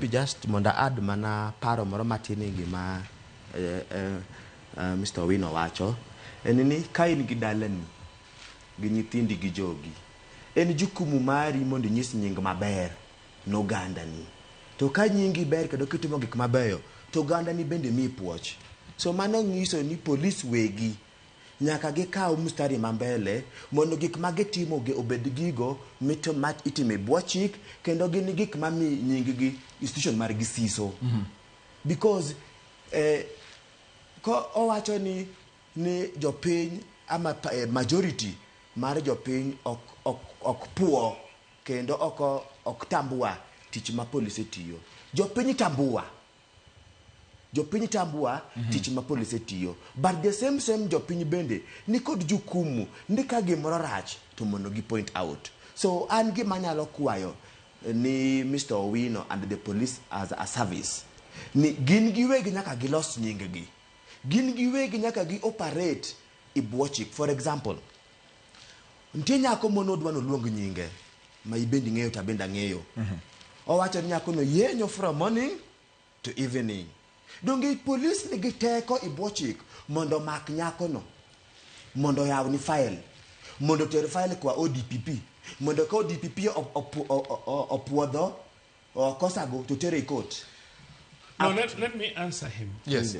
Maybe just mondo add mana paro moro matin e gima Mr. Owino wacho en ni ka in gi dalani gi nyithindi gi jogi en jukumu mari mondo inyis nying maber nogandani to ka nyingi ber kendo kitimo gik mabeyo to ogandani bende miyi puoch. So mano nyiso ni polis wegi nyaka gikaw mstari ma mbele mondo gik ma gitimo gi obed gigo ma itimo e bwo chik kendo gin gik ma mi nying gi institution margi siso. Because ko owacho ni jopiny ama majority mar jopiny ok puo kendo ok tambua tich ma polise tiyo. Jopiny tambua. Jopiny tambua tich ma polise tiyo. But the same jopiny bende ni kod jukumu ni ka gimoro rach to mondo gi point out. So an gima anyalo kwayo ni Mr. Owino and the police as a service ni gin giwegi nyaka gilos nying gi. Gin giwegi nyaka gi operate e bwo chik. For example, nitie nyako moro odwa noluong nyinge ma ibende ing'eyo to abende ang'eyo. Owacho ni nyako no yenyo from morning to evening. Donge polis nigi teko e bwo chik mondo omak nyako no, mondo oyaw ni file, mondo oter file kwa ODPP, mondo ka ODPP opuodho kosago to tere e court. No, let me answer him. Yes.